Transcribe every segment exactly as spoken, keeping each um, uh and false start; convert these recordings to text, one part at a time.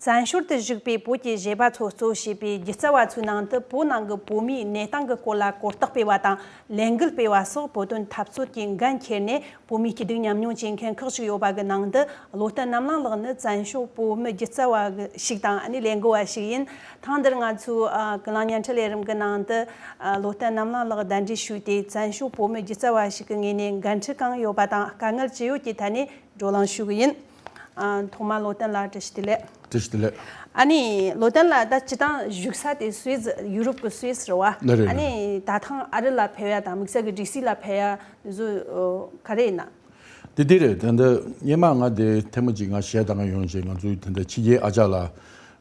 བཙན་བྱོལ་དུ་བཞུགས་པའི་བོད་ཀྱི་གཞས་པ་ཚོ་གཙོ་བྱས་པའི་སྒྱུ་རྩལ་བ་ཚོའི་ནང་དུ་བོད་ནང་གི་བོད་མིའི་གནས་སྟངས་ཀྱི་སྐོར་ལ་གོ་རྟོགས་སྤེལ་བ་དང་ལས་འགུལ་སྤེལ་བ་སོགས་བོད་དོན་འཐབ་རྩོད་ཀྱི་འགན་འཁྱེར་ནས། བོད་མིའི་སྐྱིད་སྡུག་མཉམ་མྱོང་བྱེད་མཁན་ཁག་ཅིག་ཡོད་པ་གི་ནང་དུ། བློ་བརྟན་རྣམ་གླིང་ལགས་ནི་བཙན་བྱོལ་བོད་མི་སྒྱུ་རྩལ་བ་ཞིག་དང་ཨ་ནི་ལས་འགུལ་བ་ཞིག་ཡིན། ཐེངས་འདིར་ང་ཚོའི་ཨ་ཀུན་གླེང་བརྙན་འཕྲིན་ལས་རིམ་གྱི་ནང་དུ་ཨ་བློ་བརྟན་རྣམ་གླིང་ལགས་གདན་འདྲེན་ཞུས་ཏེ། བཙན་བྱོལ་བོད་མི་སྒྱུ་རྩལ་བ་ཞིག་གི་ངོས་ནས་འགན་འཁྲི་གང་ཡོད་པ་དང་དཀའ་ངལ་ཅི་ཡོད་ཀྱི་ཐད་ནས་བགྲོ་གླེང་ཞུ་གི་ཡིན། ཨ་ཐོག་མར་བློ་བརྟན་ལགས་བཀྲ་ཤིས་བདེ་ལེགས། བཀྲ་ཤིས་བདེ་ལེགས། ཨ་ནི་བློ་བརྟན་ལགས་ད་སྤྱིར་བཏང་བཞུགས་ས་དེ་སུད་སི། ཡུ་རོབ་ཀྱི་སུད་སི་རེད་བ། ལགས་རེད། ཨ་ལགས་ནི་རེད། ད་ཐེངས་ཨ་རི་ལ་ཕེབས་ཡ་དང་དམིགས་བསལ་གྱི་ཌི་སི་ལ་ཕེབས་ཡ་བཟོ་ག་རེ་ཡིན་ན། དེ་འདི་རེད། ད་ལྟ་སྔོན་མ་ང་དེ་ཐེངས་མ་གཅིག་ང་གཞས་གཏང་ག་ཡོང་རྗེས། ང་ཚོའི་ད་ལྟ་ཕྱི་རྒྱལ་ཨ་ཅག་ལགས་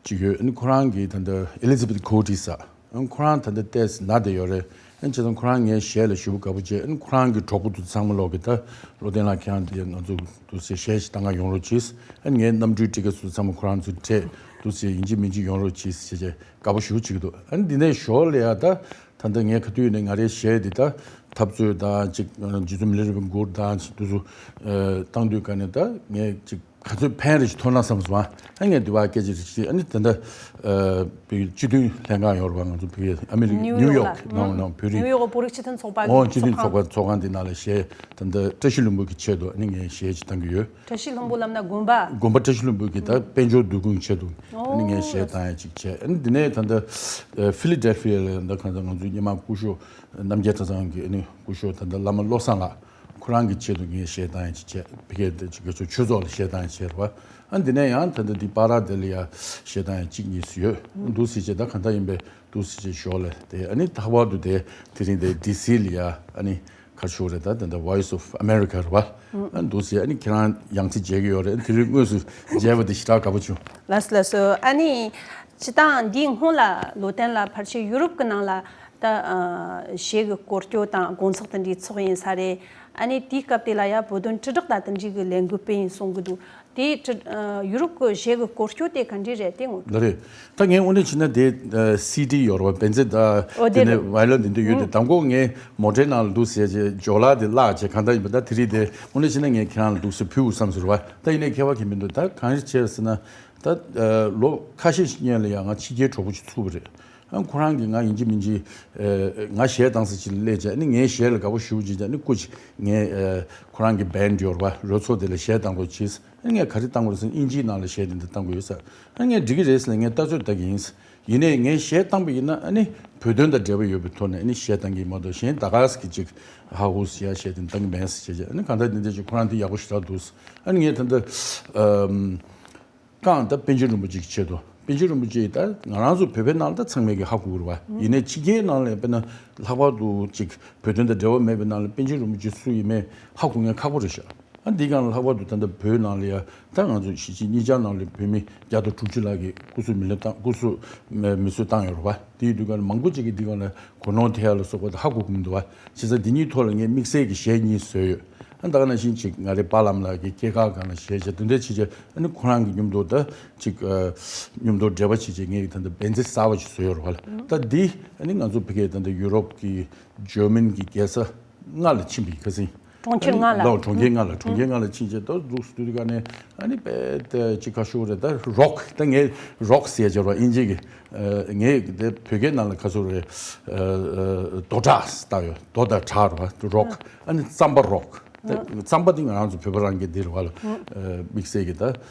གཅིག་ཡོད། ཨ་ནི་ཁོ་རང་གིས་ད་ལྟ་ཨེ་ལི་ཛ་བེད་ཁོ་ཊི་ཟེར། ཨ་ནི་ཁོ་རང་ད་ལྟ་ཏོག་ཙམ་ན་བསྡད་ཡོད་རེད། ཨ་ནི་བྱས་ཙང་ཁོ་རང་ངའི་གཞས་ལ་ཞེ་པོ་དགའ་པོ་བྱས། ཨ་ནི་ཁོ་རང་གི་གྲོགས་པོ་དེ་ཚོ་ཚང་མ་ལོག་གིས་ད་བློ་བརྟན་ལགས་ཁྱེད་རང་དེ་ང་ཚོ་འདུག་སེ་གཞས་ཤིག་གཏང་ག་ཡོང་རོགས་གྱིས། ཨ་ནི་ངའི་གནམ་གྲུའི་ཊི་ཀེ་ཊི་ཚོ་ཚང་མ་ཁོ་རང་ཚོས་སྤྲད། འདུག་སེ་ཡིན་གཅིག་མིན་གཅིག་ཡོང་རོགས་གྱིས་ཟེར་བྱས་དགའ་པོ་ཞེ་པོ་བྱེད་ཀྱི་འདུག་ཨ་ནི་འདི་ནས་ཞོར་ལ་ཡ་ད་ད་ལྟ་ངས་ག་དུས་ནས་ང་རའི་གཞས་འདི་ད་འཐབ་རྩོད་དང་ཅིག་རྗེ་བཙུན་མི་ལ་རས་པའི་མགུར་དང་འདུག་སེ་གཏང་དུས་ག་ནས་ད་ངས་ཅིག་ག་ཚོད་ཕན་རེ་ཞིག་ཐོགས་ན་བསམ་སོང་། ཨ་ངས་འདི་བ་སྐད་ཆ་རེ་ཞིག་ཨ་ནི་ད་ལྟ་བོད་སྤྱི་མཐུན་ལྷན་ཁང་ཡོད་རེད་བ། ང་ཚོ་བོད་ཨ་མི་རི་ཀ་ནིའུ་ཡོག་ནང་ནང་བོད་རིགས་ནིའུ་ཡོག་བོད་རིགས་སྤྱི་མཐུན་ཚོགས་པ་གི་ཨོ་སྤྱི་མཐུན་ཚོགས་པ་ཚོགས་ཁང་འདི་ནང་ལ་གཞས་ད་ལྟ་བཀྲ་ཤིས་ལྷུན་པོ་གི་ཆེད་དུ་ཨ་ནི་ངས་གཞས་ཅིག་གཏང་གི་ཡོད། བཀྲ་ཤིས་ལྷུན་པོ་ལབ་ན་དགོན་པ། དགོན་པ་བཀྲ་ཤིས་ལྷུན་པོ་གི་ད་དཔལ་འབྱོར་འདུ་ཁང་ཆེད་དུ་ཨ་ནི་ངས་གཞས་གཏང་ཡ་ཅིག་བྱས། ཨ་ནི་འདི་ནས་ད་ལྟ་ཕི་ལི་ཌེལ་ཕི་ཡ་ལ་ད་གང་ལྟར་ང་ཚོའི་སྔོན་མ་སྐུ་ཞབས་རྣམ་རྒྱལ་གྲྭ་ཚང་གི་ཨ་ནི་སྐུ་ཞབས་ད་ལྟ་བླ་མ་བློ་བཟང་ལགས། ཁོ་རང་གི་ཆེད་དུ་ངས་གཞས་གཏང་ཡ་ཅིག་བྱས། ཕ་གིར་དེ་ཅིག་ག་ཚོད་ཆོས་ཚོགས་ལ་གཞས་གཏང་ཡ་བྱས་རེད་བ། ཨ་འདི་ནས་ཡང་ད་ལྟ་འདི་པ་ར་དེ་ལ་ཡ་གཞས་གཏང་ཡ་གཅིག་གཉིས་སུ་ཡོད། འདུག་སེ་བྱས་ད་གང་ལྟར་ཡིན་པའི་འདུག་སེ་བྱས་ཞོར་ལ་དེ་ཨ་ནི་ལྷག་པར་དུ་དེ་དེ་རིང་དེ་ཌི་སི་ལ་ཡ་ཨ་ནི་ག་ཞུ་རེད། ད་ད་ལྟ་Voice of America རེད་བ། ཨ་འདུག་སེ་ཨ་ནི་ཁྱེད་རང་ཡང་རྩིས་བྱེད་ཀྱི་ཡོད་རེད། དེ་རིང་དངོས་སུ་མཇལ་བ་དེ་ཞེ་དྲག་དགའ་པོ་བྱུང་། ལགས་སོ་ལགས་སོ། ཨ་ནི་སྤྱིར་བཏང་འདིའི་སྔོན་ལ་བློ་བརྟན་ལགས་ཕལ་ཆེར་ཡུ་རོབ་ཀྱི་ནང་ལ་ད་ཨ་གཞས་ཀྱི་སྐོར་སྐྱོད་དང་དགོང་ཚོགས་དེ་འདྲའི་ཚོགས་ཡིན་ས་རེད། ཨ་ནི་དེའི་སྐབས་དེ་ལ་ཡ་བོད་དོན་དྲིལ་བསྒྲགས་དང་དེ་འདྲའི་གི་ལས་འགུལ་སྤེལ་ཡིན་གསུང་གི་འདུག་དེ་དྲིལ་ཨ་ཡུ་རོབ་ཀྱི་གཞས་ཀྱི་སྐོར་སྐྱོད་དེ་ག་འདྲ་རེད། དེ་ངོ་། ལགས་རེད། ད་ངས་དངོས་གནས་བྱས་ན་དེ་ཨ་སི་ཌི་ཡོད་རེད་བ། བེན་ཟེར་ད་ཨོ་དེ་དེ་ནས་བའི་ལོན་དེ་འདྲ་ཡོད་དེ། ཨུ་དང་པོ་ངས་མོ་ཊའི་ནང་ལ་འདུག་སེ་བྱས་ཇོ་ལགས་དེ་བརླག་བྱས་གང་ལྟར་ཡིན་པ། ད་དེ་རིང་དེ་དངོས་གནས་བྱས་ན་ངས་ཁྱེད་རང་ལ་འདུག་སེ་ཕུལ་དགོས་བསམ་སོང་རེད་བ། ད་ཡིན་ནའི་ཁྱད་པར་གང་མི་འདུག་ད་གང་ཡིན་བྱས་ཟེར་ན་ད་ཨ་ལོ་ཁ་ཤས་ཤིག་སྔོན་ལ་ཡང་ང་ཕྱི་རྒྱལ་གྲོགས་པོ་ཅིག་ཚུགས་པ་རེད། ཨ་ཁོ་རང་གིས་ང་ཡིན་གཅིག་མིན་གཅིག་ཨ་ང་གཞས་བཏང་ས་ཅིག་ལ་སླེབས་བྱས། ཨ་ནི་ངའི་གཞས་ལ་དགའ་པོ་ཞེ་པོ་བྱས་བྱས། ཨ་ནི་སྐུ་མཁྱེན་ངས་ཨ་ཁོ་རང་གི་བེན་ཌི་ཡོད་རེད་བ། རོལ་ཚོགས་དེ་ལ་གཞས་བཏང་རོགས་གྱིས། ཨ་ནི་ངས་ག་རེ་བཏང་དགོས་རེད་ཟེར་ན། དབྱིན་ཇིའི་ནང་ལ་གཞས་དེ་འདྲ་བཏང་དགོས་ཡོད་ཟེར། ཨ་ངས་འགྲིག་གི་རེད་ཟེར་ལབ། ངས་ལྟ་ཚོད་ལྟ་གི་ཡིན་ཟེར། ཡིན་ནའི་ངས་གཞས་བཏང་པ་ཡིན་ན་ཨ་ནི་བོད་དོན་དང་འབྲེལ་བ་ཡོད་པའི་ཐོག་ནས་ཨ་ནི་གཞས་བཏང་གི་ཡིན་མ་གཏོགས། གཞན་ད་ག་ཟེ་གི་ཅིག་ཧ་ཧུ་ཟེར་ཡ་གཞས་དེ་བཏང་གི་མེད་ཟེར་བྱས་བྱས། ཨ་ནི་གང་ལྟར་དེ་འདྲ་ཅིག་ཁོ་རང་དེ་ཡག་པོ་ཞེ་དྲག་འདུག་ཟེར། ཨ་ནི་ངས་ད་ལྟ་ཨམ། ཀང་ད་པཎ་ཆེན་རིན་པོ་ཆེ་གི་ཆེད་དུ། པཎ་ཆེན་རིན་པོ་ཆེ་ད་ང་རང་ཚོ་བོད་པའི་ནང་ལ་ད་ཚང་མས་ཀྱི་ཧ་གོ་གི་རེད་བ། ཡིན་ནའི་ཕྱི་རྒྱལ་ནང་ལ་དཔེར་ན་ལྷག་པར་དུ་ཅིག་བོད་དོན་དང་འབྲེལ་བ་མེད་པའི་ནང་ལ་པཎ་ཆེན་རིན་པོ་ཆེ་སུ་ཡིན་མིན་ཧ་གོ་མཁན་ཁག་པོ་རེད་ཤག་ཨ་འདི་གང་ལ་ལྷག་པར་དུ་ད་ལྟ་བོད་ནང་ལ་ཡ་ད་ང་ཚོ་གཞིས་བྱེས་གཉིས་ཆར་ནང་ལ་བོད་མི་བརྒྱ་དང་དྲུག་ཅུ་ལྷག་གི་སྐུ་གཟུགས་མེ་ལེན་བཏང་། སྐུ་གཟུགས་མེ་མེ་གསོད་བཏང་ཡོད་རེད་བ། དེ་ཡིན་དུས་གང་ལ་མང་པོ་ཅིག་གིས་འདི་གང་ལ་གོ་ནོར་ཐེབས་ཡ་ལ་སོགས་པ་དེ་ཧ་གོ་གི་མི་འདུག་བ། བྱས་ཙང་འདི་གཉིས་ཐོག་ལ་ངས་དམིགས་བསལ་གྱི་གཞས་གཉིས་བཟོས་ཡོད། ཨ་ད་ག་ནང་བཞིན་ཅིག་ང་རའི་པཱ་ལགས་ལགས་ཀྱི་སྐྱེས་སྐར་སྒང་ལ་གཞས་བྱས་དེ་འདྲ་བྱས་བྱས། ཨ་ནི་ཁོ་རང་གི་མཉམ་དུ་ད་ཅིག་ཨ་མཉམ་དུ་འབྲེལ་བ་བྱས་བྱས་ངས་ད་ལྟ་བེན་ཙེ་གསར་པ་ཞིག་བཟོས་ཡོད་རེད་བ་ལ། ད་འདི་ཨ་ནི་ང་ཚོ་ཕ་གིར་ད་ལྟ་ཡུ་རོབ་ཀྱི་འཇར་མན་གྱི་རྒྱལ་ས་ལྔ་ལ་ཕྱིན་པའི་ཁ་སང་། གྲོང་ཁྱེར་ལྔ་ལ། ལགས། གྲོང་ཁྱེར་ལྔ་ལ། གྲོང་ཁྱེར་ལྔ་ལ་ཕྱིན་བྱས་ད་འདུག་སེ་འདུག་དུས་ག་ནས་ཨ་ནི་དཔེ་ད་ཅིག་ག་ཞུ་རེད། ད་རོག་ད་ངས་རོག་ཟེར་བྱས་རེད་བ། དབྱིན་ཇི་གི། ཨ་ངས་དེ་བོད་སྐད་ནང་ལ་ག་ཚོད་རེད། ཨ་རྡོ་གྲགས་ཟེར་བཏགས་ཡོད། རྡོ་དང་གྲགས་རེད་བ། རོག་ཨ་ནི་རྩམ་པ་རོག་ད་རྩམ་པ་དེ་ང་རང་ཚོ་བོད་པ་རང་གི་འདི་རེད་བ་ལ། ཨ་དམིགས་བསལ་གྱི་ད་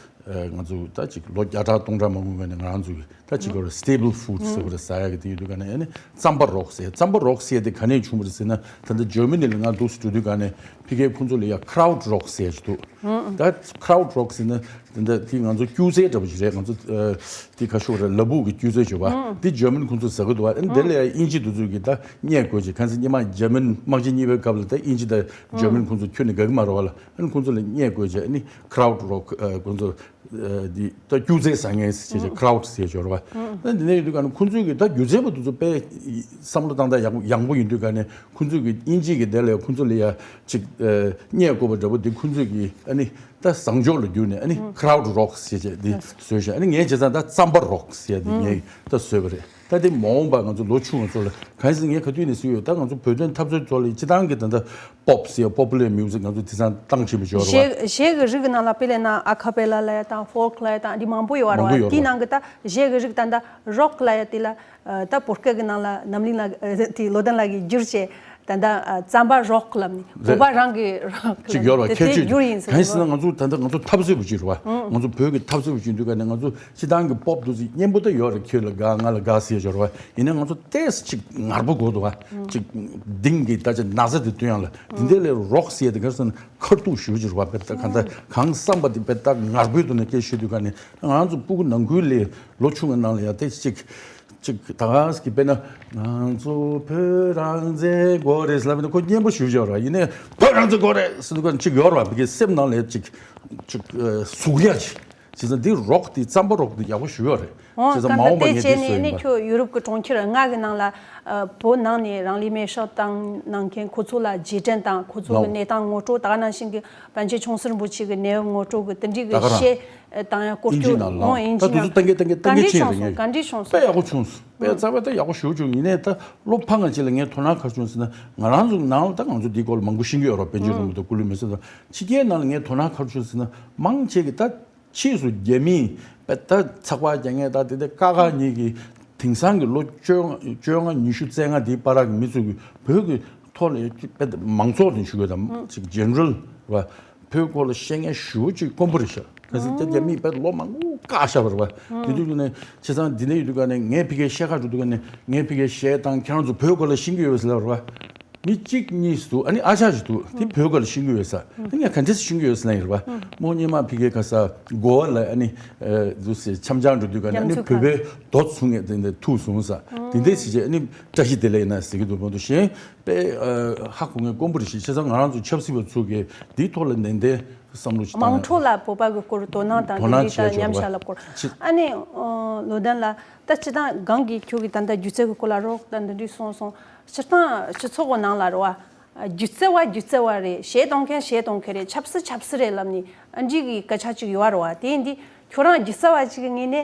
ཨ་ང་ཚོ་ད་ཅིག་ལོ་བརྒྱ་ཕྲག་སྟོང་ཕྲག་མང་པོའི་སྔོན་ནས་ང་རང་ཚོ་གི་ད་ཅིག་ག་རེ་སི་ཊེ་བལ་ཕུཌ་ཟེར་བ་རེད། ཟ་ཡག་གི་དེ་ཡོད་དུས་ག་ནས་ཨ་ནི་རྩམ་པ་རོག་ཟེར། རྩམ་པ་རོག་ཟེར་དེ་ག་ནས་བྱུང་བ་རེད་ཟེར་ན། ད་ལྟ་འཇར་མ་ནི་ལ་ང་འདུག་སེ་འགྲོ་དུས་ག་ནས་ཕ་གིར་ཁོང་ཚོ་ལ་ཡ་ཁ་རའུཌ་རོག་ཟེར་ཅིག་འདུག་ད་ཁ་རའུཌ་རོག་ཟེར་ན་དེ་འདྲ་དེ་ང་ཚོ་སྒྱུ་རྩལ་འདྲ་པོ་ཞིག་རེད། ང་ཚོ་ཨ་དེ་ག་ཞུ་རེད། ལ་ཕུག་གི་སྒྱུ་རྩལ་བྱས་པ་དེ་འཇར་མན་ཁོང་ཚོས་ཟ་གི་འདུག་བ། ཨ་ནི་དེ་ལ་ཡ་དབྱིན་ཇི་དེ་ཚོས་ཀྱིས་ད་བརྙས་བཀོད་བྱས། གང་ཟེར་སྔོན་མ་འཇར་མན་དམག་ཆེན་གཉིས་པའི་སྐབས་ལ་ད་དབྱིན་ཇི་དང་འཇར་མན་ཁོང་ཚོ་ཁྱོན་ནས་དགའ་གི་མ་རེད་བ་ལ། ཨ་ནི་ཁོང་ཚོ་ལ་བརྙས་བཀོད་བྱས། ཨ་ནི་ཁ་རའུཌ་རོག་ཨ་ཁོང་ཚོ་ཨ་དེ་ད་སྒྱུ་རྩལ་ཟ་མཁན་ཟེར་བྱས་ཁ་རའུཌ་ཟེར་བྱས་རེད་བ། ཨ་ནི་དེ་འདྲ་ཡིན་དུས་ག་ནས་ཁོང་ཚོས་ཀྱིས་ད་སྒྱུ་རྩལ་པ་དེ་ཚོ་དཔེ་བསམ་བློ་བཏང་སྟངས་ཡག་ཡག་པོ་ཡིན་དུས་ག་ནས་ཁོང་ཚོས་ཀྱིས་དབྱིན་ཇི་གི་དེ་ལ་ཁོང་ཚོ་ལ་ཡ་ཅིག་ཨ་བརྙས་བཀོད་པ་འདྲ་པོ་དེ་ཁོང་ཚོས་ཀྱིས་ཨ་ནི་ད་བཟང་ཕྱོགས་ལ་བསྒྱུར་ནས་ཨ་ནི་ཁ་རའུཌ་རོག་ཟེར་བྱས་དེ་བཟོས་བཞག་ཨ་ནི་ངས་བྱས་ཙང་ད་རྩམ་པ་རོག་ཟེར་ཡ་དེ་ངས་ད་བཟོས་པ་རེད། ད་དེ་མ་འོངས་པ་ང་ཚོ་ལོ་ཆུང་བ་ཚོ་ལ་གང་ཡིན་ཟེར་ངས་ག་དུས་ནས་ཟེར་ཡོད། ད་ང་ཚོ་བོད་དོན་འཐབ་རྩོད་ཚོ་ལ་སྤྱི་བཏང་གི་ད་ལྟ་པོབ་ཟེར་ཡ་པོ་པུ་ལར་མིའུ་ཟིག་ང་ཚོ་དེང་སང་བཏང་བཞིན་པ་ཞོར་བ། གཞས་གཞས་ཀྱི་རིགས་ཀྱི་ནང་ལ་དཔེ་ལེན་ན་ཨ་ཁ་པེ་ལ་ལབ་ཡ་དང་ཕོལ་ཀི་ལབ་ཡ་དང་འདི་མང་པོ་ཡོད་ར་མང་པོ་བ། ཡོད་དེའི་ར་ནང་གི་ད་གཞས་ཀྱི་རིགས་ད་ད་རོག་ལབ་ཡ་དེ་ལ་ད་བོད་སྐད་ཀྱི་ནང་ལ་ནམ་ལིང་ལ་དེ་ལོ་ལྡན་ལགས་ཀྱིས་བསྒྱུར་བྱས། ད་ལྟ་ཨ་རྩམ་པ་རོག་ལབ་ནི་རེད། བོད་པ་རང་གི་རོག་ཅིག་ཡོད་རེད་བ། དེ་ཁྱད་དེ་ཆོས་བསྒྱུར་ཡིན་ཟེར་གང་ཡིན་ཟེར་ན། ང་ཚོ་ད་ལྟ་ང་ཚོ་འཐབ་རྩོད་པོ་ཅིག་རེད་བ། ང་ཚོ་བོད་ཀྱི་འཐབ་རྩོད་པོ་ཅིག་འདུག་ག་ནས་ང་ཚོ་སྤྱི་བཏང་གི་པོབ་འདུག་ཟེར་སྙན་པོ་ད་ཡོད་རེད། ཁྱོད་ལ་དགའ་ང་ལ་དགའ་ཟེར་ཡ་ཅིག་ཡོད་རེད་བ། ཡིན་ན་ང་ཚོ་ཏོག་ཙམ་ཅིག་ངར་པོ་དགོས་འདུག་བ། ཅིག་གདིང་གི་ད་ཅིག་ན་ཚ་དེ་སྟོན་ཡ་ལ། འདི་འདྲ་ལས་རོག་ཟེར་ཡ་དེ་ག་རེ་ཟེར་ན་ཁ་ཐུག་ཞེ་པོ་ཅིག་རེད་བ། དཔེ་ད་གང་ལྟར་གང་བསམ་པ་དེ་དཔེ་ད་ངར་པོའི་ཐོག་ནས་སྐད་ཤོད་དུས་ག་ནས་ང་ཚོ་སྤུ་གུ་ནང་ཁུལ་ལས་ལོ་ཆུང་བའི་ནང་ལ་ཡ་ཏོག་ཙམ་ཅིག་ཅིག་ད་ག་ཟེར་གི་དཔེར་ན་ང་ཚོ་བོད་རང་བཙན་དགོས་རེད་ཟེར་ལབ་ན་ཁོ་སྙན་པོ་ཞེ་པོ་ཅིག་ཡོད་རེད་བ། ཡིན་ནའི་བོད་རང་བཙན་དགོས་རེད་ཟེར་དུས་ཅིག་ཡོད་རེད་བ། བི་གའི་སེམས་ནང་ལ་ཅིག་ཅིག་ཨ་ཟུག་ཡ་ཅིག་བྱས་ཙང་འདི་རོག་འདི་རྩམ་པ་རོག་འདི་ཡག་པོ་ཞེ་པོ་ཡོད་རེད། འོ་བྱས་ཙང་མ་འོངས་པ་ངས་དེ་བྱས་འདི་ནས་བཟོས་ཡིན་པ། ཁྱོད་ཡུ་རོབ་ཀྱི་གྲོང་ཁྱེར་ལྔ་གི་ནང་ལ་ཨ་བོད་ནང་ནས་རང་ལུས་མེར་སྲེག་བཏང་གནང་མཁན་ཁོ་ཚོ་ལ་རྗེས་དྲན་དང་ཁོ་ཚོ་གི་ལའོ། གནས་སྟངས་ངོ་སྤྲོད། ད་ག་ནང་བཞིན་གྱི་པཎ་ཆེན་ཆུང་སྲིད་རིན་པོ་ཆེ་གི་གནས་བབ་ངོ་སྤྲོད་ཀྱི་དེ་འདྲའི་གི་ད་ག་རང་གཞས་ཨ་བཏང་ཡ་སྐོར་ཨིན་ཇི་སྐྱོད་ནང་ལའོ། འོང་ཨིན་ད་ཇི་དུས་ནང་ཚོད་ཏན་ཏན་ཏན་ཏན་ག་འདྲས་ཏན་བྱུང་ཆེ་རེད། སོང་། ངས་ག་འདྲས་བྱུང་དཔེ་སོང་། ཡག་པོ་བྱུང་། དཔེ་རྩ་བ་ད་ཡག་པོ་ཞེ་པོ་བྱུང་། ཡིན་ནའི་ད་བློ་ཕངས་ང་ཅིག་ལ་ངས་དོ་སྣང་ག་རེ་བྱུང་ཟེར་ན། ང་རང་ཚོ་ནང་ལ་ད་ང་ཚོ་འདིའི་སྐོར་ལ་མང་པོ་ཤེས་ཀྱི་ཡོད་རེད། པཎ་ཆེན་རིན་པོ་ཆེ་དང་སྐུ་ལུས་མེར་སྲེག་དང་། ཕྱི་རྒྱལ་ནང་ལ་ངས་དོ་སྣང་ག་རེ་བྱུང་ཟེར་ན། མང་ཆེ་གི་ད་ཕྱིས་སུ་རྒྱ་མིས་དཔེ་ད་ཚགས་པར་རྒྱག་མཁན་ད་དེ་འདྲ་ཀ་ཁ་གཉིས་ཀྱིས་དེང་སང་གི་ལོ་བཅོ་ལྔ་བཅོ་ལྔ་ཉི་ཤུ་རྩ་ལྔ་འདིའི་བར་གྱི་མི་ཚོ་གི་བོད་ཀྱི་ཐོག་ལ་དཔེ་མང་ཚོགས་དང་ཞུ་གི་དང་ཅིག་ཇེ་ནེ་རལ་རེད་བ། བོད་སྐོར་ལ་ཤེས་མཁན་ཞེ་པོ་ཅིག་དཀོན་པོ་རེད་ཤག་གལ་སྲིད་དེ་རྒྱ་མིས་དཔེ་ལོ་མང་པོ་བཀག་བཞག་པ་རེད་བ། དེ་དུས་ནས་བྱས་ཙང་འདི་ནས་ཡོད་དུས་ག་ནས་ངས་ཕ་གིར་བཤད་ག་འགྲོ་དུས་ག་ནས་ངས་ཕ་གིར་གཞས་བཏང་ཁྱེད་རང་ཚོ་བོད་སྐོར་ལ་ཤེས་ཀྱི་ཡོད་ཟེར་ལབ་རེད་བ། མི་གཅིག་གཉིས་འདུག་ཨ་ནི་ཨ་ཅག་ཅིག་འདུག་དེ་བོད་སྐོར་ལ་ཤེས་ཀྱི་ཡོད་ས། དེ་ངས་ག་འདྲས་ཤེས་ཀྱི་ཡོད་ཟེར་ན་ཡིན་རེད་བ། མོ་སྔོན་མ་ཕ་གིར་ག་ས་གོ་བ་ལ་ཨ་ནི་འདུག་སེ་འཆམ་འཆམ་འགྲོ་དུས་ག་ནས་ཨ་ནི་བོད་པའི་རྡོ་བཟུང་ངས་དེ་འདྲ་ཐུག་སོང་ས། དེ་འདྲས་བྱས་རྗེས་ཨ་ནི་བཀྲ་ཤིས་བདེ་ལེགས་ཡིན་ན་ཟེར་གྱི་འདུག་མ་གཏོགས་གཞན། དཔེ་ཨ་ཧ་གོ་མཁན་དཀོན་པོ་རེད་ཤག་བྱས་ཙང་ང་རང་ཚོ་ཆབ་སྲིད་པ་ཚོ་གིས་འདིའི་ཐོག་ལ་ནན་ཏན་བསམ་བློ་ཞིག་བཏང་ན། དམངས་ཁྲོད་ལ་བོད་པ་གི་སྐོར་དོ་སྣང་དང་དོ་སྣང་དེ་འདྲའི་བྱས་ད་ཡོད་མཉམ་བཞག་རེད་བ། ལ་སྐོར། ཅི། ཨ་ནི་ཨ་ལོ་ལྡན་ལགས། ད་སྤྱིར་བཏང་གང་གི་ཁྱོད་ཀྱིས་ད་ལྟ་སྒྱུ་རྩལ་གི་སྐོར་ལ་རོགས་ད་འདི་འདྲའི་གསུངས་སོང་། སྤྱིར་བཏང་སྤྱི་ཚོགས་གི་ནང་ལ་རེད་བ། སྒྱུ་རྩལ་བ་སྒྱུ་རྩལ་བ་རེད། གཞས་གཏོང་མཁན་གཞས་གཏོང་མཁན་རེད། ཆབ་སྲིད་ཆབ་སྲིད་རེད་ལབ་ནས་ཨ་འདྲའི་གི་སྐད་ཆ་ཅིག་ཡོད་རེད་བ། དེ་ཡིན་དུས་ཁྱོད་རང་སྒྱུ་རྩལ་བ་ཅིག་གི་ངོས་ནས།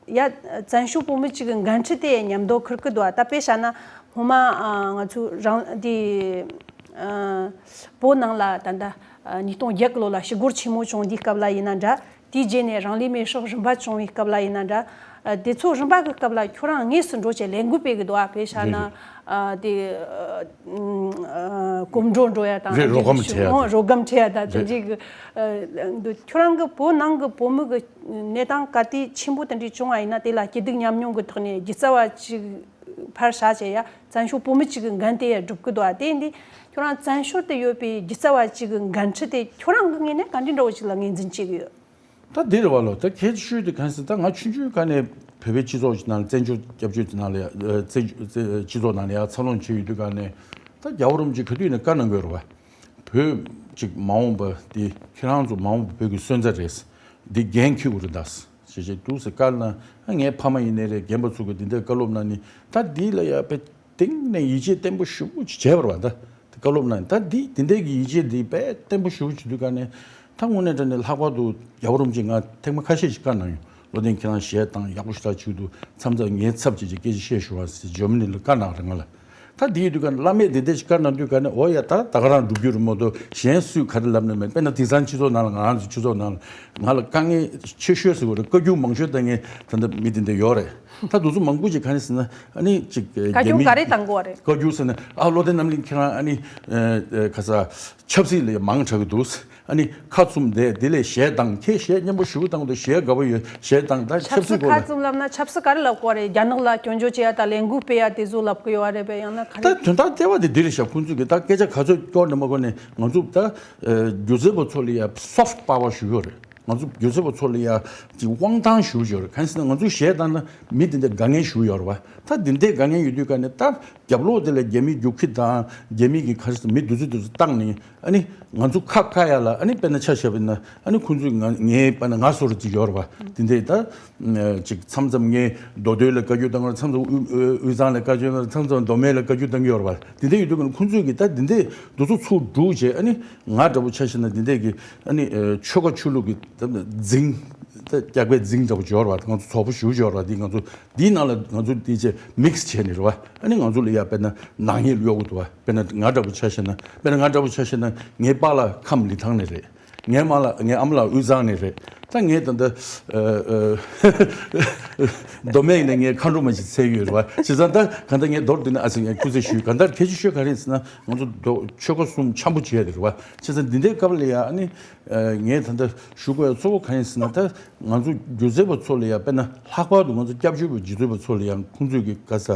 ཡ། བཙན་བྱོལ་བོད་མི་གཅིག་གི་འགན་འཁྲི་དེ་ཉམས་རྟོགས་འཁུར་གི་འདུག་ད་དཔེ་བཞག་ན་སྔོན་མ་ཨ་ང་ཚོ་རང་འདི་ཨ་བོད་ནང་ལ་ད་ལྟ་ཨ་ཉིས་སྟོང་བརྒྱད་གི་ལོ་ལ་ཞི་རྒོལ་ཆེན་མོ་བྱུང་དུས་སྐབས་ལ་ཡིན་ན་འདྲ། དེའི་རྗེས་ནས་རང་ལུས་མེར་སྲེག་རིམ་པ་བྱུང་བའི་སྐབས་ལ་ཡིན་ན་འདྲ། ཨ་དེ་ཚོ་རིམ་པ་གི་སྐབས་ལ་ཁྱོད་རང་དངོས་སུ་འགྲོ་བྱས་ལས་འགུལ་སྤེལ་གི་འདུག་ཨ་དཔེ་བཞག་ན་རེད་རེད། ཨ་དེ་ཨ་གོམ་བགྲོད་འགྲོ་ཡ་དང་རེད། རོ་སྒམ་བྲིས་ཡ་དང་། རོ་སྒམ་བྲིས་ཡ་དང་དེ་རེད། འདྲའི་གི་ཨ་འདུག་ཁྱོད་རང་གི་བོད་ནང་གི་བོད་མི་གི་གནས་སྟངས་ག་དུས་ཆེན་པོ་དེ་འདྲའི་བྱུང་བ་ཡིན་ན། དེ་ལ་སྐྱིད་སྡུག་མཉམ་མྱོང་གི་ཐོག་ནས་སྒྱུ་རྩལ་བ་ཅིག་ཕར་བཞག་བྱས་ཡ་བཙན་བྱོལ་བོད་མི་གཅིག་གི་འགན་དེ་ཡ་སྒྲུབ་ཀྱི་འདུག་ཨ་དེ་འདི་ཁྱོད་རང་བཙན་བྱོལ་དུ་ཡོད་པའི་སྒྱུ་རྩལ་བ་གཅིག་གི་འགན་འཁྲི་དེ་ཁྱོད་རང་གི་ངོས་ནས་ག་འདྲའི་འདྲ་བོ་ཅིག་ལ་ངོས་འཛིན་བྱེད་ཀྱི་ཡོད། ད་འདི་རེད་བ་ལོ། ད་གལ་ཆེ་ཤོས་དེ་གང་ཟེར། ད་ང་ཆུང་ཆུང་སྒང་ནས་བོད་པའི་སྤྱི་ཚོགས་ཀྱི་ནང་ལ་བཙན་བྱོལ་སྐྱབས་བཅོལ་གྱི་ནང་ལ་ཡ་བཙན་བྱོལ་སྤྱི་ཚོགས་ནང་ལ་ཡ་འཚར་ལོངས་བྱས་ཡོད་དུས་སྒང་ནས། ད་རྒྱལ་བ་རིན་པོ་ཆེས་ག་དུས་ནས་བཀའ་གནང་གི་ཡོད་རེད་བ། བོད་ཅིག་མ་འོངས་པ་འདི་ཁྱེད་རང་ཚོ་མ་འོངས་པ་བོད་ཀྱི་སོན་རྩ་རེད། འདི་འགན་འཁྱེར་དགོས་རེད་ད། ཞེས་བྱས་འདུག་སེ་བཀའ་གནང་། ངའི་ཕ་མ་ཡིན་ནའི་རེད། རྒན་པ་ཚོ་གིས་འདི་འདྲའི་བཀའ་སློབ་གནང་ནི། ད་འདི་ལ་ཡ་དཔེ་གཏིང་ནས་ཡིད་ཆེས་བརྟན་པོ་ཞེ་པོ་ཅིག་བྱས་པ་རེད་བ། ད་དེ་བཀའ་སློབ་གནང་ད་འདི་འདི་འདྲའི་གི་ཡིད་ཆེས་འདི་དཔེ་བརྟན་པོ་ཞེ་པོ་ཅིག་འདུག་ག་ནས། ད་དངོས་གནས་དྲང་གནས་ལྷག་པར་དུ་རྒྱལ་བ་རིན་པོ་ཆེས་ང་ཐེངས་མ་ཁ་ཤས་ཤིག་བཀའ་གནང་ཡོད། བློ་ལྡན་ཁྱེད་རང་གཞས་བཏང་ཡག་པོ་ཞེ་དྲག་བྱེད་ཀྱི་འདུག་མཚམས་མཚམས་ངའི་ཚབ་བྱས་བྱས་སྐད་ཆ་བཤད་ཤོག་ཨ་ཟེར་ཇར་མ་ནི་ལ་བཀའ་གནང་རེད་ང་ལ། ད་འདི་ཡོད་དུས་ག་ནས་བླ་མས་འདི་འདྲ་ཞིག་བཀའ་གནང་དུས་ག་ནས། འོ་ཡ། ད་ད་ག་རང་སྒྲུབ་རྒྱུ་རེད་མ་གཏོགས་གཞན་སུས་ག་རེ་ལབ་ན་མེད། དཔེར་ན་དེང་སང་སྤྱི་ཚོགས་ནང་ལ་ང་རང་ཚོ་སྤྱི་ཚོགས་ནང་ལ་ང་ལ་དཀའ་ངལ་ཆེ་ཤོས་ཟེར་བ་རེད། བཀའ་བཀྱོན་མང་ཤོས་གཏོང་མཁན་ད་ལྟ་མི་དེ་འདྲ་ཡོད་རེད། ད་དེ་ཚོ་མང་པོ་ཅིག་ག་རེ་ཟེར་ན། ཨ་ནི་ཅིག་བཀའ་བཀྱོན་རྒྱ་མི་ག་རེ་བཏང་དགོས་རེད། བཀའ་བཀྱོན་ཟེར་ན། ཨ་བློ་ལྡན་རྣམ་གླིང་ཁྱེད་རང་ཨ་ནི་ཨ་ཨ་ག་ས་ཆབ་སྲིད་ལ་མང་དྲགས་ཀྱི་འདུག་ཨ་ནི་ཁ་བཙུམ་བསྡད། དེ་ལས་གཞས་བཏང་། ཁྱེད་གཞས་སྙན་པོ་ཞེ་པོ་བཏང་འདུག་གཞས་དགའ་པོ་ཡོད། གཞས་བཏང་། ད་ཆབ་ཆབ་སྲིད་སྲིད་སྐོར་ཁ་ལ། བཙུམ་ལབ་ན་ཆབ་སྲིད་ག་རེ་ལབ་དགོས་རེད། རྒྱ་ནག་ལ་སྐྱོན་བརྗོད་བྱེད་ཡ་དང་ལས་འགུལ་སྤེལ་ཡ་དེ་ཚོ་ལབ་གི་ཡོད་རེད་པས། ཡང་ན་ག་རེ། ད་དོན་དག་ལྟེ་བ་དེ་འདི་རེད་ཤག་ཁོང་ཚོས་གི་ད་སྐད་ཆ་ག་ཚོད་སྐྱོར་ནས་མ་གོ་ནས། ང་ཚོ་ད་ཨ་སྒྱུ་རྩལ་པ་ཚོ་ལ་ཡ་སོཕ་པ་ཝར་ཞེ་པོ་ཡོད་རེད། ང་ཚོ་སྒྱུ་རྩལ་པ་ཚོ་ལ་ཡ་ཅིག་དབང་ཐང་ཞེ་པོ་ཡོད་རེད། གང་ཡིན་ཟེར་ན་ང་ཚོ་གཞས་བཏང་ན་མི་དེ་འདྲ་དགའ་མཁན་ཞེ་པོ་ཡོད་རེད་བ། ད་འདི་འདྲའི་དགའ་མཁན་ཡོད་དུས་ག་ནས་ད་རྒྱབ་ལོགས་དེ་ལ་རྒྱ་མི་རྒྱུག་ཁྱི་དང་རྒྱ་མི་གི་ག་རེ་ཟེར་མི་དེ་ཚོ་དེ་ཚོ་བཏང་ནས། ཨ་ནི་ང་ཚོ་ཁ་བཀག་ཡ་ལ། ཨ་ནི་དཔེར་ན་ཆ་བཞག་པ་ཡིན་ན། ཨ་ནི་ཁོང་ཚོས་ང་ངའི་དཔེར་ན་ང་སོ་རུ་ཅིག་ཡོད་རེད་བ། དེ་འདྲའི་ད་ཅིག་མཚམས་མཚམས་ངས་མདོ་སྟོད་ལ་བཀའ་བཀྱོན་བཏང་གི་ཡོད་རེད། མཚམས་མཚམས་དབུས་དབུས་གཙང་ལ་བཀའ་བཀྱོན་བཏང་། མཚམས་མཚམས་མདོ་སྨད་ལ་བཀའ་བཀྱོན་བཏང་གི་ཡོད་རེད་བ། དེ་འདྲ་ཡོད་དུས་ཀྱི་ཁོང་ཚོས་ཀྱི་ད་དེ་འདྲའི་དེ་ཚོ་ཚུར་སྒྲུག་བྱས། ཨ་ནི་ང་འདྲ་པོ་ཆ་བཞག་ན་དེ་འདྲའི་གི་ཨ་ནི་ཆོལ་ཁ་ཆོས་ལུགས་ཀྱི་འཛིང་ ད་སྐྱག་པའི་རྫིང་འདྲ་པོ་འབྱོར་བ། ང་ཚོ་ཚོགས་པ་ཞུ་འབྱོར་བ་འདི། ང་ཚོ་འདིའི་ནང་ལ་ང་ཚོ་འདི་བྱས་མིག་སི་བྱས་ནས་རེད་བ། ཨ་ནི་ང་ཚོ་ལ་ཡ་དཔེར་ན་ནག་ཉེས་གཡོག་གི་འདུག་བ། དཔེར་ན་ང་འདྲ་པོ་ཆ་བཞག་ན། དཔེར་ན་ང་འདྲ་པོ་ཆ་བཞག་ན། ངའི་པཱ་ལགས་ཁམས་ལི་ཐང་ནས་རེད། ངའི་མ་ལགས། ངའི་ཨ་མ་ལགས་དབུས་གཙང་ནས་རེད། ད་ངས་ད་ལྟ་ཨ་ཨ་མདོ་སྨད་ནས་ངའི་མཁའ་འགྲོ་མ་ཞིག་འཚོལ་ཡོད་རེད་བ། བྱས་ཙང་ད་གང་ལྟར་ངས་མདོར་བསྡུས་ན། ཨ་ཙི། ངས་སྐུ་རྩེད་ཞུས། གང་ལྟར་གལ་ཆེ་ཤོས་ག་རེ་ཡིན་ཟེར་ན། ང་ཚོ་མདོ་ཆོལ་ཁ་གསུམ་འཆམ་པོ་བྱས་ཏེ་རེད་བ། བྱས་ཙང་འདི་འདྲའི་སྐབས་ལ་ཡ། ཨ་ནི་ངས་ད་ལྟ་ཞུ་དགོས་ཡ་གཙོ་བོ་གང་ཡིན་ཟེར་ན། ད་ང་ཚོ་སྒྱུ་རྩལ་པ་ཚོ་ལ་ཡ། དཔེར་ན་ལྷག་པར་དུ་ང་ཚོ་སྐྱབས་བཅོལ་བའི་སྒྱུ་རྩལ་པ་ཚོ་ལ་ཡ། ཁོང་ཚོས་ཀྱི་ག་ས་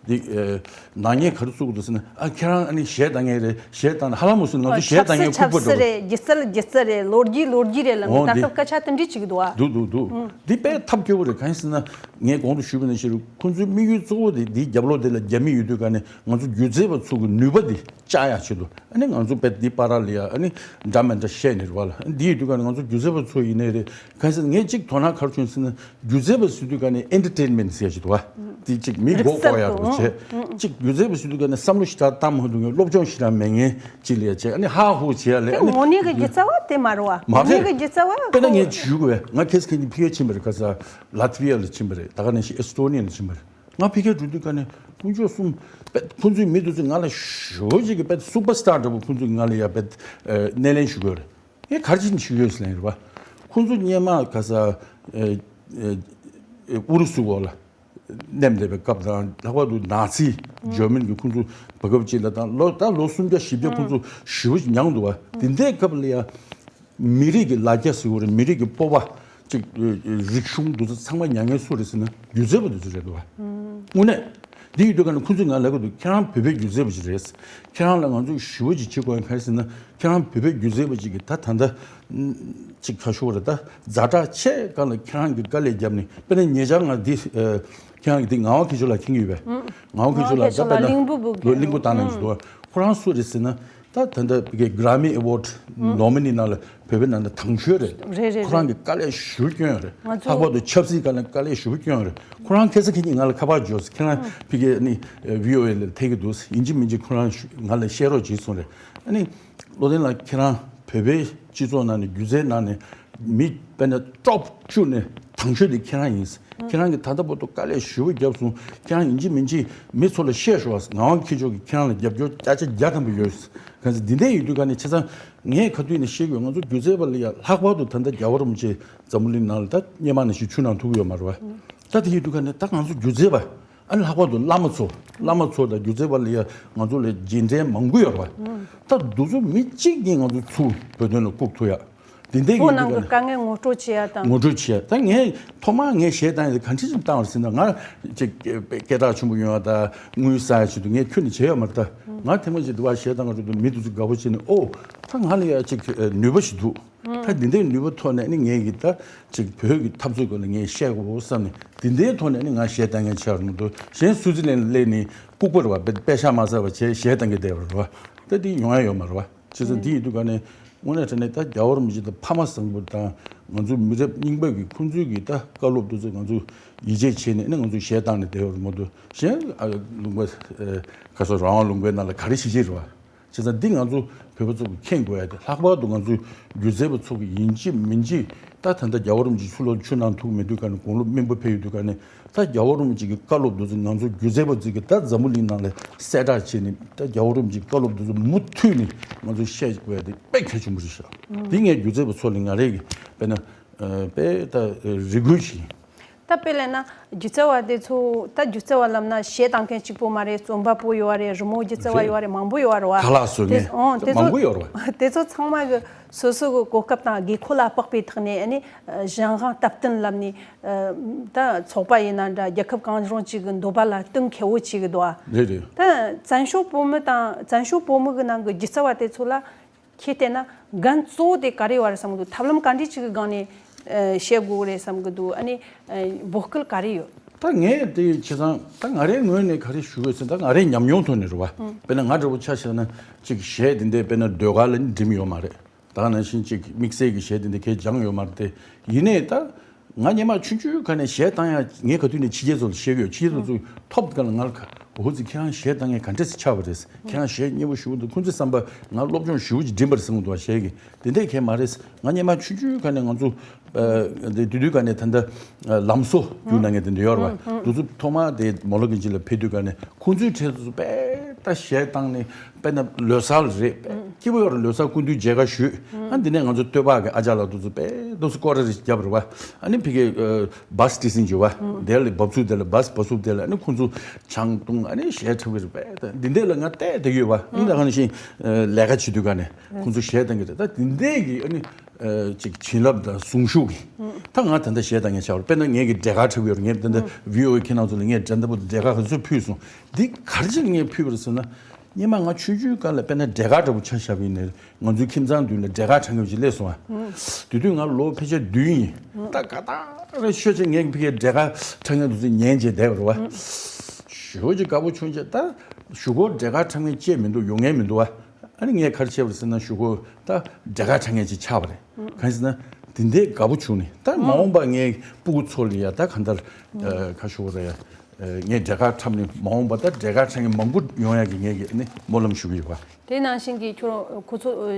འདི་ཨེ་ནག་ཉེས་ག་རེ་བཙུགས་འདུག་ཟེར་ན། ཨ། ཁྱེད་རང་ཨ་ནི་གཞས་བཏང་མཁན་རེད། གཞས་བཏང་། ཧ་ལམ་མོ་སུ་ང་ཚོ་གཞས་བཏང་མཁན་ལྐུགས་པ་འདྲ་པོ། ཆབ་སྲིད་རེད། སྒྱུ་རྩལ་སྒྱུ་རྩལ་རེད། ལོ་རྒྱུས་ལོ་རྒྱུས་རེད་ལབ་ནས། འོ་ད་འདི་སྐབས་སྐད་ཆ་དེ་འདྲས་ཅིག་འདུག་ཨ། འདུག་འདུག་འདུག་འདི་དཔེ་ཐབས་སྐྱོ་པོ་རེད། གང་ཡིན་ཟེར་ན། ངས་གོང་དུ་ཞུས་པ་ནང་བཞིན་རེད། ཁོང་ཚོའི་དམིགས་ཡུལ་གཙོ་བོ་དེ་འདིའི་རྒྱབ་ལོགས་དེ་ལ་རྒྱབ་མི་ཡོད་དུས་ག་ནས། ང་ཚོ་སྒྱུ་རྩལ་པ་ཚོ་གི་ནུས་པ་འདི་བཅག་ཡག་ཆེད་དུ། ཨ་ནི་ང་ཚོ་དཔེ་འདི་བར་ལ་ཡ། ཨ་ནི་འདྲ་མི་འདྲ་བཤད་ནས་རེད་བ་ལ། འདི་ཡོད་དུས་ག་ནས་ང་ཚོ་སྒྱུ་རྩལ་པ་ཚོ་ཡིན་ནའི་རེད། གང་ཡིན་ཟེར་ན། ངས་གཅིག་དོ་སྣང་ག་རེ་བྱུང་ཟེར་ན། སྒྱུ་རྩལ་པ་ཟེར་དུས་ག་ནས་ཨེན་ཊར་ཊེན་མེན་ཊི་ཟེར་ཡ་ཅིག་འདུག་བ། འདི་གཅིག་མི་མགོ་སྐོར་ཡ་རུ་བྱས། གཅིག་སྒྱུ་རྩལ་པ་ཟེར་དུས་ག་ནས་བསམ་བློ་ཞེ་དྲག་བཏང་མ་ཐུབ་མཁན། སློབ་སྦྱོང་ཞེ་དྲག་མེད་མཁན་ཅིག་ལ་ཡ་བྱས། ཨ་ནི་ཧ་ཧུ་བྱས་ཡ་ལས། དེ་ཨ་ནི་དངོས་གནས་ཀྱི་སྒྱུ་རྩལ་པ་དེ་མ་རེད་བ། མ་རེད། དངོས་གནས་ཀྱི་སྒྱུ་རྩལ་པ་དཔེར་ན་ཁོ། ངས་ཞུ་དགོས་པས། ང་ཁ་སང་ཁ་ཉིན་ཕ་གིར་ཕྱིན་པ་རེད། ག་ས་ལ་ཐི་བི་ཡ་ལ་ཕྱིན་པ་རེད། ད་ག་ནང་བཞིན་ཨེ་སི་ཊོ་ནི་ཡ་ལ་ཕྱིན་པ་རེད། ང་ཕ་གིར་འགྲོ་དུས་ག་ནས་དཀོན་མཆོག་གསུམ། དཔེ་ཁོང་ཚོའི་མི་དེ་ཚོས་ང་ལ་ཞེ་པོ་ཅིག་གི་དཔེ་སུ་པར་སི་ཊར་འདྲ་པོ། ཁོང་ཚོས་ང་ལ་ཡ་དཔེ་ཨ་སྣེ་ལེན་ཞུ་གི་ཡོད་རེད། ངས་ག་རེ་བྱས་ནས་ཞུ་གི་ཡོད་ཟེར་ན་རེད་བ། ཁོང་ཚོ་སྔོན་མ་ག་ས་ཨ་ཨ་ཨུ་རུ་སུ་འོག་ལ་མནན་བསྡད་པའི་སྐབས་དང་། ལྷག་པར་དུ་ནཱ་ཚི་འཇར་མན་གྱིས་ཁོང་ཚོ་བར་སྐབས་ཅིག་ལ་དང་། ལོ་ད་ལོ་སུམ་བརྒྱ་བཞི་བརྒྱ་ཁོང་ཚོ་ཞེ་པོ་ཅིག་མྱངས་འདུག་བ། དེ་འདྲའི་སྐབས་ལ་ཡ། མི་རིགས་ཀྱི་ལ་རྒྱ་ཟེར་བ་རེད། མི་རིགས་ཀྱི་སྤོབས་པ་ཅིག་རིག་གཞུང་འདི་ཚོ་ཚང་མ་མྱ་ངན་སུ་རེད་ཟེར་ན། སྒྱུ་རྩལ་པ་འདི་ཚོ་རེད་འདུག་བ། དངོས་གནས་འདི་ཡོད་དུས་ག་ནས་ཁོང་ཚོས་ང་ལབ་གི་འདུག་ཁྱེད་རང་བོད་པའི་སྒྱུ་རྩལ་པ་ཅིག་རེད། ཁྱེད་རང་ལ་ང་ཚོས་ཞེ་པོ་ཅིག་བྱེད་དགོས་ཡ་ག་རེ་ཟེར་ན། ཁྱེད་རང་བོད་པའི་སྒྱུ་རྩལ་པ་ཅིག་གིས་ད་ད་ལྟ་ཅིག་ཁ་ཤོར་བ་རེད། ད་ཛ་དྲག་ཆེ་སྒང་ལ་ཁྱེད་རང་གིས་དཀའ་ལས་བརྒྱབ་ནས། དཔེར་ན་ཉེ་ཆར་ང་འདི་ཨ་ཁྱེད་རང་གི་འདི་ངག་དབང་མཁས་མཆོག་ལགས་མཁྱེན་གྱི་ཡོད་པས། ངག་དབང་མཁས་མཆོག་ལགས་ད་དཔེར་ན་གླིང་བུ་འབུལ་མཁན། གླིང་བུ་བཏང་གནང་གི་འདུག་ཁོ་རང་སུ་རེད་ཟེར་ན། ད་ད་ལྟ་ཕ་གིའི་གྷ་ར་མི་ཨེ་ཝོར་ཌི་ནོ་མི་ནི་ནང་ལ་བོད་པའི་ནང་ནས་དང་ཤོས་རེད། རེད་རེད། ཁོ་རང་གིས་དཀའ་ལས་ཞེ་པོ་བསྐྱོན་ཡོད་རེད། ང་ཚོ་ལྷག་པར་དུ་ཆབ་སྲིད་སྒང་ལ་དཀའ་ལས་ཞེ་པོ་བསྐྱོན་ཡོད་རེད། ཁོ་རང་ཁ་སང་ཁ་ཉིན་ང་ལ་ཁ་པར་བྱོས། ཁྱེད་རང་ཕ་གིའི་ནི་བྷི་ཨོ་ཨེ་ལ་ཐད་ཀྱི་འདུག་ཡིན་གཅིག་མིན་གཅིག་ཁོ་རང་ང་ལ་བཤད་རོགས་བྱེད་གསུངས་རེད། ཨ་ནི་བློ་བརྟན་ལགས། ཁྱེད་རང་བོད་པའི་སྤྱི་ཚོགས་ནང་ནས། སྒྱུ་རྩལ་ནང་ནས་མི་དཔེར་ན་ཊོབ་བཅུ་ནས་དང་ཤོས་དེ་ཁྱེད་རང་ཡིན། ཁྱེད་རང་གིས་ད་ལྟ་བར་དུ་དཀའ་ལས་ཞེ་པོ་བརྒྱབ་སོང་། ཁྱེད་རང་ཡིན་གཅིག་མིན་གཅིག་མི་ཚོ་ལ་བཤད་ཤོག་ངག་དབང་མཁས་མཆོག་གིས་ཁྱེད་རང་ལ་རྒྱབ་སྐྱོར་བརྒྱ་ཆ་བརྒྱ་ཐམ་པ་ཡོད། གང་ཟེར་འདི་འདྲ་ཡོད་དུས་ག་ནས། བྱས་ཙང་ངས་ག་དུས་ནས་བཤད་ཀྱི་ཡོད། ང་ཚོ་སྒྱུ་རྩལ་པ་ལ་ཡ། ལྷག་པར་དུ་ད་ལྟ་རྒྱལ་བ་རིན་པོ་ཆེ་འཛམ་བུ་གླིང་ནང་ལ་ད་སྔོན་མ་ནང་བཞིན་ཆུ་ནང་ཐུག་གི་ཡོད་མ་རེད་བ། ད་དེ་ཡོད་དུས་ག་ནས་ད་ང་ཚོ་སྒྱུ་རྩལ་པ། ཨ་ནི་ལྷག་པར་དུ་བླ་མ་ཚོ། བླ་མ་ཚོ་དང་སྒྱུ་རྩལ་པ་ལ་ཡ་ང་ཚོ་ལ་རྗེས་དྲན་མང་པོ་ཡོད་རེད་བ། ད་འདི་ཚོ་མི་གཅིག་གིས་ང་ཚོ་ཚུར་བོད་དོན་ལ་བཀུག་ཐུབ་ཡ། དེ་འདྲའི་བོད་ཡིན་ནང་དུས་ག་གི་ནས་དཀའ་ངལ་ངོ་སྤྲོད་བྱེད་ཡ་དང་། ངོ་སྤྲོད་བྱེད་ཡ། ད་ངས་ཐོག་མར་ངས་གཞས་བཏང་ཡ་དེ་ག་འདྲ་ཞིག་བཏང་བ་རེད་ཟེར་ན། ང་ཅིག་སྐད་གྲགས་ཆེན་པོ་ཡོང་ཡ་དང་དངུལ་བསགས་ཡ་ཆེད་དུ་ངས་ཁྱོན་ནས་བྱས་ཡོད་མ་རེད། ད་ང་ཐེངས་མ་གཅིག་དུ་བ་གཞས་བཏང་ག་འགྲོ་དུས་མི་དེ་ཚོ་དགའ་པོ་བྱས་ནས། ཨོ། ད་ང་ལ་ཡ་ཅིག་ནུས་པ་ཞིག་འདུག་ད་འདི་འདྲའི་ནུས་པ་ཐོག་ནས་ནི་ངས་ཀྱི་ད་ཅིག་བོད་ཀྱི་འཐབ་རྩོད་སྐོར་ལ་ངས་བཤད་དགོས་བསམ་ནས། འདི་འདྲའི་ཐོག་ནས་ནི་ང་གཞས་བཏང་མཁན་ཆགས་མི་འདུག་གཞན་སུད་སི་ལན་སླེབས་ནས་ལྐུགས་པ་རེད་བ། དཔེ་ཆ་མ་ཟ་བ་བྱས་གཞས་བཏང་གི་བསྡད་པ་རེད་བ། ད་འདི་ཡོང་ཡ་ཡོད་མ་རེད་བ། བྱས་ཙང་འདི་ཡིན་དུས་ག་ནས་དངོས་གནས་དྲང་གནས་ད་རྒྱལ་བ་རིན་པོ་ཆེ་དང་ཕ་མ་བཟང་པོ་དང་། ང་ཚོ་མི་རབས་རྙིང་པ་གི་ཁོང་ཚོའི་གི་ད་བཀའ་སློབ་དེ་ཚོ་ང་ཚོ་ཡིད་ཆེས་བྱས་ནས་ནི་ང་ཚོ་གཞས་བཏང་ནས་བསྡད་པ་རེད་མ་གཏོགས། གཞན་ཨ་ལུང་པ་ཨ་ག་ས་རང་དབང་ལུང་པའི་ནང་ལ་ག་རེ་བྱེད་ཀྱི་རེད་བ། བྱས་ཙང་འདི་ང་ཚོ་བོད་པ་ཚོ་གིས་མཁྱེན་དགོས་ཡ་དེ། ལྷག་པར་དུ་ང་ཚོའི་སྒྱུ་རྩལ་པ་ཚོ་གིས་ཡིན་གཅིག་མིན་གཅིག་ད་ད་ལྟ་རྒྱལ་བ་རིན་པོ་ཆེ་ཆུ་ལོག་ཆུ་ནང་ཐུག་མེད་དུས་ག་ནས། དགུང་ལོ་སྨིན་པ་ཕེབས་ཡོད་དུས་ག་ནས། ད་རྒྱལ་བ་རིན་པོ་ཆེ་གི་བཀའ་སློབ་འདི་ཚོ་ང་ཚོ་སྒྱུ་རྩལ་པ་ཚོ་གིས་ད་འཛམ་བུ་གླིང་ནང་ལ་གསལ་བསྒྲགས་བྱས་ནས། ད་རྒྱལ་བ་རིན་པོ་ཆེ་གི་བཀའ་སློབ་འདི་ཚོ་མུ་མཐུད་ནས་ང་ཚོ་བཤད་དགོས་ཡ་དེ་དཔེ་གལ་ཆེན་པོ་རེད་ཤག་འདི་ངས་སྒྱུ་རྩལ་པ་ཚོ་ལ་ང་རང་གིས་དཔེར་ན་ཨ་དཔེ་ད་རེ་སྐུལ་ཞིག་ད་དཔེ་ལབ་ན་སྒྱུ་རྩལ་པ་དེ་ཚོ། ད་སྒྱུ་རྩལ་པ་ལབ་ན་གཞས་བཏང་མཁན་གཅིག་པོ་མ་རེད། རྩོམ་པ་པོ་ཡོད་རེད། རི་མོ་སྒྱུ་རྩལ་པ་རེད། ཡོད་རེད། མང་པོ་ཡོད་རེད་བ། ཁ་ལག་བཟོ་དེ་མཁན་ཨོ་དེ་མང་ཚོ་པོ་ཡོད་རེད་བ། དེ་ཚོ་ཚང་མ་གི་སོ་སོ་གི་གོ་སྐབས་དང་དགོས་མཁོ་ལ་དཔག་པའི་ཐོག་ནས། ཨ་ནི་གཞན་དབང་སྟབས་བསྟུན་ལབ་ནས། ད་ཚོགས་པ་ཡིན་ན་འདྲ། རྒྱལ་ཁབ་གང་རུང་གཅིག་གི་འདོད་པ་ལ་བསྟུན་མཁས་པོ་བྱེད་གི་འདུག་བ། རེད་རེད། ད་བཙན་བྱོལ་བོད་མི་དང་། བཙན་བྱོལ་བོད་མི་གི་ནང་གི་སྒྱུ་རྩལ་པ་དེ་ཚོ་ལ་ཁྱེད་བལྟས་ན་འགན་གཙོ་བོ་དེ་ག་རེ་ཡོད་རེད་བསམ་གི་འདུག་ཐབས་ལམ་ག་འདྲས་ཅིག་གི་སྒང་ནས་ཨ་བྱེད་དགོས་རེད་བསམ་གི་འདུག་ཨ་ནི་ཨ་འབོད་སྐུལ་ག་རེ་ཡོད། ད་ངས་དེ་བྱས་ཙང་ད་ང་རའི་ངོས་ནས་ག་རེ་ཞུ་དགོས་ཟེར་ན། ད་ང་རའི་ཉམས་མྱོང་ཐོག་ནས་རེད་བ། དཔེར་ན་ང་འདྲ་པོ་ཆ་བཞག་ན་ཅིག་གཞས་དེ་འདྲ་དཔེར་ན་ཟློས་གར་ལ་འགྲིམས་ཡོད་མ་རེད། ད་ག་ནང་བཞིན་ཅིག་དམིགས་བསལ་གྱི་གཞས་དེ་འདྲ་གས་སྦྱངས་ཡོད་མ་རེད་དེ། ཡིན་ནའི་ད་ང་སྔོན་མ་ཆུང་ཆུང་ག་ནས་གཞས་བཏང་ཡ། ངས་ག་དུས་ནས་ཕྱི་རྒྱལ་ཚོ་ལ་བཤད་ཀྱི་ཡོད། ཕྱི་རྒྱལ་ཚོ་ཚོས་ཐོབ་ག་ལ་ང་ལ་ག་ འོ་ཙི་ཁྱེད་རང་གཞས་བཏང་མཁན་ག་འདྲས་སེ་ཆགས་པ་རེད། ཁྱེད་རང་གཞས་སྙན་པོ་ཞེ་པོ་འདུག་ཁོང་ཚོས་བསམ་པ་ང་སློབ་སྦྱོང་ཞེ་པོ་ཅིག་འགྲིམས་པ་རེད་བསམ་གྱི་འདུག་གཞས་ཀྱི། དེ་འདྲས་གང་ཡང་མ་རེད། ང་སྔོན་མ་ཆུང་ཆུང་སྒང་ནས་ང་ཚོ་ཨ་དེ་དུས་དུས་སྒང་ནས་ད་ལྟ་ཨ་ལམ་བཟོ་བརྒྱུད་གནང་མཁན་དེ་འདྲ་ཡོད་རེད་པ། དེ་ཚོ་ཐོག་མར་དེ་མོ་ལ་གིན་ཅི་ལ་ཕེབས་དུས་སྒང་ནས་ཁོང་ཚོའི་གྲས་སུ་དཔེ་ད་གཞས་བཏང་ནས་དཔེར་ན་ལོ་གསར་རེད། སྐྱིད་པོ་ཡོད་རེད། ལོ་གསར་སྐུ་མདུན་མཇལ་ཁ་ཞུས། ཨ་འདི་ནས་ང་ཚོ་སྟོད་པ་གི་ཨ་ཅག་ལགས་དེ་ཚོ་དཔེ་དེ་ཚོ་སྐོར་ར་རེ་བརྒྱབ་རེད་པ། ཨ་ནི་ཕ་གིའི་ཨ་བཱས་ཊི་སི་འགྱུར་བ། དེ་ལ་འབབ་ཚུགས་དེ་ལ་བཱས་འབབ་ཚུགས་དེ་ལ་ཨ་ནི་ཁོང་ཚོ་ཆང་བཏུང་ཨ་ནི་གཞས་འཁྲབ་ཀྱི་རེད་པས། ད་འདི་འདྲས་ལ་ང་བལྟས་བསྡད་ཡོད་པ། ཨ་ནི་ད་ག་ནང་བཞིན་ལས་ཀ་བྱེད་དུས་ག་ནས་ཁོང་ཚོ་གཞས་བཏང་གི་རེད། ད་འདི་འདྲས་ཀྱི་ཨ་ནི་ཅིག་བྱིན་རླབས་དང་གཟུངས་གཞུག་གི་ད་ང་ད་ལྟ་གཞས་བཏང་མཁན་ཆགས་པ་རེད། དཔེར་ན་ངས་ཀྱི་འབྲས་དཀར་འཁྲབ་ཡོད་རེད། ངས་ད་ལྟ་བྷི་ཨོ་ཨེ་ཁྱེད་རང་ཚོ་ལ་ངས་འབྲས་ད་བུ་འབྲས་དཀར་ག་ཚོད་ཕུལ་སོང་། འདི་ག་རེ་བྱས་ནས་ངས་ཕུལ་བ་རེད་ཟེར་ན། སྔོན་མ་ང་ཆུང་ཆུང་སྒང་ལ་དཔེར་ན་འབྲས་དཀར་འདྲ་པོ་ཆ་བཞག་པ་ཡིན་ན་ང་ཚོའི་ཁྱིམ་ཚང་མདུན་ལ་འབྲས་དཀར་འཁྲབ་མཁན་ཅིག་སླེབས་སོང་ཨ། དེ་དུས་ང་ལོ་ཕལ་ཆེར་བདུན་ཡིན། ད་ག་ད་རེ་ཤོད་ཅིག་ངས་ཕ་གིའི་འབྲས་དཀར་འཁྲབ་མཁན་དེ་ཚོ་ཉན་བྱས་བསྡད་པ་རེད་པ། ཞེ་པོ་ཅིག་དགའ་པོ་བྱུང་བྱས། ད་གཞུག་གུ་འབྲས་དཀར་འཁྲབ་མཁན་བཅས་མི་འདུག་ཡོང་མཁན་མི་འདུག་པ། ཨ་ནི་ངས་ག་རེ་བྱས་པ་རེད་ཟེར་ན་གཞུག་གུ་ད་འབྲས་དཀར་འཁྲབ་མཁན་ཅིག་ཆགས་པ་རེད། གང་ཡིན་ཟེར་ན་དེ་འདྲའི་དགའ་པོ་བྱུང་ནས། ད་མ་འོངས་པ་ངའི་སྤུ་གུ་ཚོ་ལ་ཡ་ད་གང་ལྟར་ཨ་ཁ་ཤོར་རེད། ངས་འབྲས་དཀར་འཁྲབ་ནས་མ་འོངས་པ་ད་འབྲས་དཀར་འཁྲབ་མཁན་མང་པོ་ཡོང་ཡག་གི་ངས་ཀྱི་ནི་སྨོན་ལམ་ཞུ་གི་ཡོད་པ། དེ་ནང་བཞིན་གྱི་ཁྱོད་ཁོ་ཚོ་ཨ་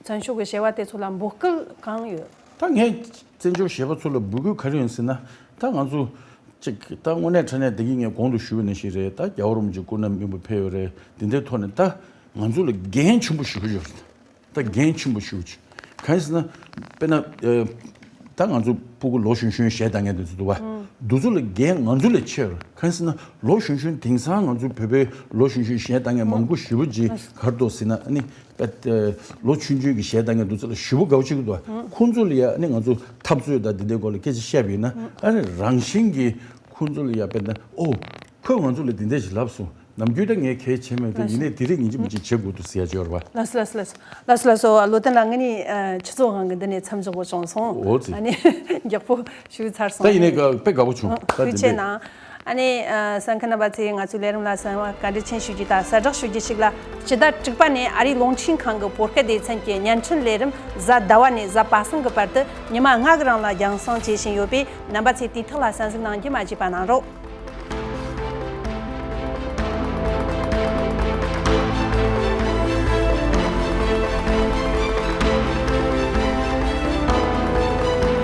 བཙན་བྱོལ་གྱི་གཞས་པ་དེ་ཚོ་ལ་འབོད་སྐུལ་གང་ཡོད། ད་ངས་བཙན་བྱོལ་གཞས་པ་ཚོ་ལ་འབོད་སྐུལ་ག་རེ་ཡོད་ཟེར་ན། ད་ང་ཚོ་ཅིག་ད་དངོས་གནས་དྲང་གནས་བདེ་སྐྱིད་ངས་གོང་དུ་ཞུས་པ་ནང་བཞིན་རེད། ད་རྒྱལ་བ་རིན་པོ་ཆེ་སྐུ་ན་མི་འབོར་ཕེབས་ཡོད་རེད། དེ་འདྲའི་ཐོག་ནས་ད་ང་ཚོ་ལ་འགན་ཆེན་པོ་ཞེ་པོ་ཡོད་རེད། ད་འགན་ཆེན་པོ་ཞེ་པོ་ཅིག་གང་ཡིན་ཟེར་ན། དཔེར་ན་ཨ་ད་ང་ཚོ་སྤུ་གུ་ལོ་གཞོན་གཞོན་གཞས་བཏང་མཁན་དེ་ཚོ་འདུག་པ། དེ་ཚོ་ལ་འགན་ང་ཚོ་ལས་ཆེ་བ་རེད། གང་ཡིན་ཟེར་ན་ལོ་གཞོན་གཞོན་དེང་སང་ང་ཚོ་བོད་པའི་ལོ་གཞོན་གཞོན་གཞས་བཏང་མཁན་མང་པོ་ཞེ་པོ་ཅིག་ག་རེ་འདུག་ཟེར་ན། ཨ་ནི་ཨ་ལོ་ཆུང་ཆུང་གི་གཞས་བཏང་མཁན་དེ་ཚོ་ལ་ཞེ་པོ་དགའ་པོ་བྱེད་ཀྱི་འདུག་པ། ཁོང་ཚོ་ལ་ཡ་ཨ་ནི་ང་ཚོ་འཐབ་རྩོད་དང་དེ་འདྲའི་སྐོར་ལ་སྐད་ཆ་བཤད་པ་ཡིན་ན། ཨ་ནི་རང་བཞིན་གྱིས་ཁོང་ཚོ་ལ་ཡ་དཔེར་ན་ཨོ་ཁོས་ང་ཚོ་ལ་དེ་འདྲ་ཞིག་ལབ་སོང་། ནམ་རྒྱུན་ད་ངས་གལ་ཆེ་མེད་དེ་ཡིན་ནའི་དེ་རིགས་ཡིན་གཅིག་མིན་གཅིག་བྱེད་དགོས་འདུག་ཟེར་ཡ་ཅིག་ཡོད་རེད་པ། ལགས་སོ་ལགས་སོ་ལགས་སོ། ལགས་སོ་ལགས་སོ། བློ་བསྟན་ལགས་ངེད་གཉིས་ཨ་སྤྱི་ཚོགས་ཁང་གི་འདི་ནས་མཚམས་འཇོག་དགོས་བྱུང་སོང་། འོ་ཙི། ཨ་ནི་མགྱོགས་པོ་ཞུས་ཚར་སོང་། ད་ཡིན་ནའི་དགའ་དཔེ་དགའ་པོ་བྱུང་། ཨ་ད་ཐུགས་དེ་རྗེ་འདྲས། གནང་། ཨ་ནི་ཨ་གསན་མཁན་རྣམ་པ་ཚོས་ང་ཚོའི་ལས་རིམ་ལ་གསན་པར་བཀའ་དྲིན་ཆེ་ཞུ་རྒྱུ་དང་གསལ་བསྒྲགས་ཞུ་རྒྱུ་ཞིག་ལ། སྤྱི་ཟླ་དྲུག་པ་ནས་ཨ་རིའི་རླུང་འཕྲིན་ཁང་གི་བོད་སྐད་སྡེ་ཚན་གྱི་བརྙན་འཕྲིན་ལས་རིམ་གཟའ་ཟླ་བ་ནས་གཟའ་པ་སངས་ཀྱི་བར་དུ་ཉི་མ་ལྔ་གི་རིང་ལ་རྒྱང་སྲིང་བྱེད་བཞིན་ཡོད་པས། རྣམ་པ་ཚོས་དུས་ཐོག་ལ་གསན་གཟིགས་གནང་རྒྱུ་མ་བརྗེད་པ་གནང་རོགས།